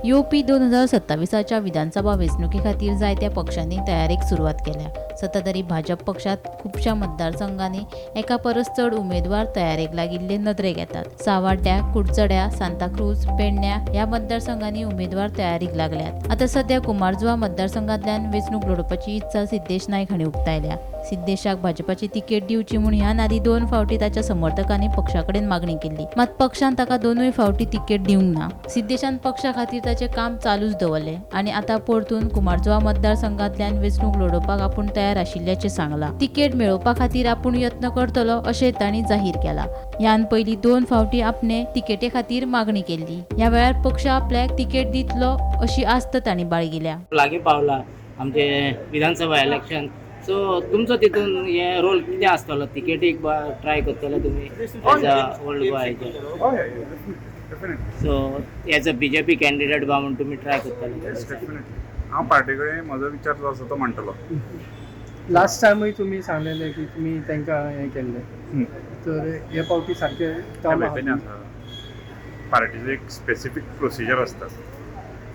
येवपी 2027च्या विधानसभा वेंचणुके खातीर जायत्या पक्षांनी तयारेक सुरवात केल्या. सत्ताधारी भाजप पक्षांत खुबश्या मतदारसंघांनी एका परस चड उमेदवार तयारेक लागिल्ले नदरेक येतात. सावाड्ड्या, कुडचड्या, सांताक्रूज, पेडण्या ह्या मतदारसंघांनी उमेदवार तयारीक लागल्यात. आतां सध्या कुमारजुवा मतदारसंघांतल्यान वेंचणूक लडोवपाची इत्सा सिद्धेश नायक हांणी उक्तायल्या. सिद्धेशाक भाजपाची तिकेट दिवची म्हूण ह्यान आदीं 2 फावटी ताच्या समर्थकांनी पक्षा कडेन मागणी केल्ली, मात पक्षान ताका 2 फावटी तिकेट दिवंक ना. सिद्धेशान पक्षा खातीर ताचें काम चालूच दवरलें आनी आतां परतून कुमारजुवा मतदारसंघांतल्यान वेंचणूक लडोवपाक आपूण तयार आशिल्ल्याचें सांगलां. तिकेट मेळोवपा खातीर आपूण यत्न करतलो अशें तांणी जाहीर केलां. ह्यान पयलीं 2 फावटी आपणे तिकेटे खातीर मागणी केल्ली. ह्या वेळार पक्ष आपल्याक तिकेट दितलो अशी आस्त तांणी बाळगिल्या. लागीं पावला आमचे विधानसभा इलेक्शन, सो तुमचो तितून हे रोल कितें आसतलो? तिकेटीक ट्राय करतले तुमी एज अ ओल्ड गोवा हेजेर? हय, definitely. So as a BJP candidate बा म्हूण तुमी ट्राय करतले? येस, डेफिनेटली. हांव पार्टी कडेन म्हजो विचार जो आसा तो मांडटलो. लास्ट टायमूय तुमी सांगलेले की तुमी तांकां हें केल्लें, तर हे फावटी सारकें काम तें आसा, पार्टीचो एक स्पेसिफीक प्रोसिजर आसता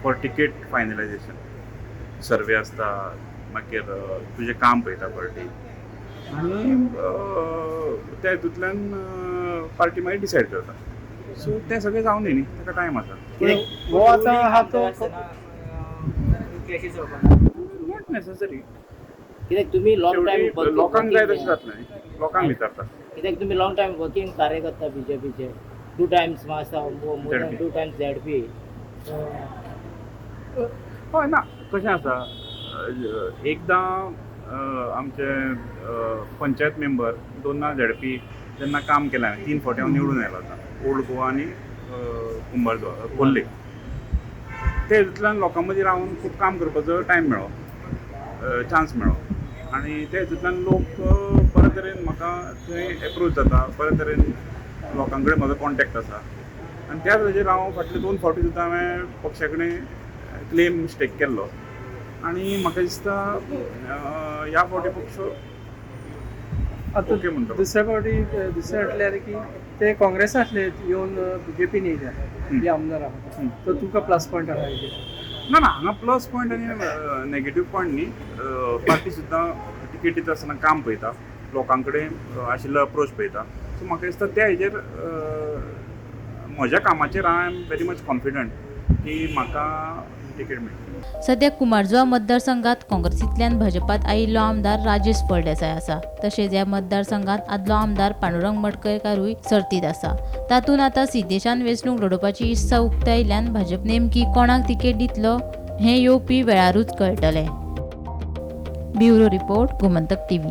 फॉर तिकेट फायनलायजेशन. सर्वे आसता, मागीर तुजें काम पळयता पार्टी आनी त्या हितूंतल्यान पार्टी मागीर डिसायड करता. सो तें सगळें जावन न्ही, ताका टायम आसा. हो आतां आहा तो not necessary. कित्याक तुमी लॉंग टायम लोकांक जाय तशें जातलें न्ही, लोकांक विचारता. कित्याक तुमी लॉंग टायम वर्किंग कार्यकर्ता बीजेपीचे, 2 टायम्स मासा, more than 2 times ZP. हय, ना, कशें आसा, एकदां आमचे पंचायत मेंबर, 2 झेडपी जेन्ना काम केलें हांवें, 3 फावटी हांव निवडून आयलो आतां ओल्ड गोवा आनी कुंभारजुवा खोर्ले. ते हितूंतल्यान लोकां मदीं रावन खूब काम करपाचो टायम मेळ्ळो, चान्स मेळ्ळो आनी ते हितूंतल्यान लोक बरे तरेन म्हाका थंय एप्रोच जाता, बरे तरेन लोकां कडेन म्हजो कॉन्टेक्ट आसा आनी त्याच हाजेर हांव फाटले 2 फावटी सुद्दां हांवें पक्षा कडेन क्लेम स्टेक केल्लो आनी म्हाका दिसता ह्या फावटी पक्ष आतां ओके म्हणटलो. दुसऱ्या फावटी दुसरें म्हटल्यार की ते काँग्रेसांतले येवन बीजेपीन येयल्या हे आमदार आहा, तर तुका प्लस पॉयंट आहा हेजेर? ना ना, हांगा प्लस पॉयंट आनी नेगेटीव पॉयंट न्ही. पार्टी सुद्दां तिकेट दिता आसतना काम पळयता, लोकां कडेन आशिल्लो अप्रोच पळयता. सो म्हाका दिसता त्या हेजेर म्हज्या कामाचेर I am very much confident की म्हाका तिकेट मेळटली. सध्या कुमारजुवा मतदारसंघात काँग्रेसींतल्यान भाजपात आयिल्लो आमदार राजेश फळदेसाय आसा. तशेंच ह्या मतदारसंघात आदलो आमदार पांडुरंग मडकयकारूय सर्तीत आसा. तातूंत आतां सिद्धेशान वेंचणूक लडोवपाची इत्सा उक्तायिल्ल्यान भाजप नेमकी कोणाक तिकेट दितलो हें येवपी वेळारूच कळटलें. Bureau report, Gomantak TV.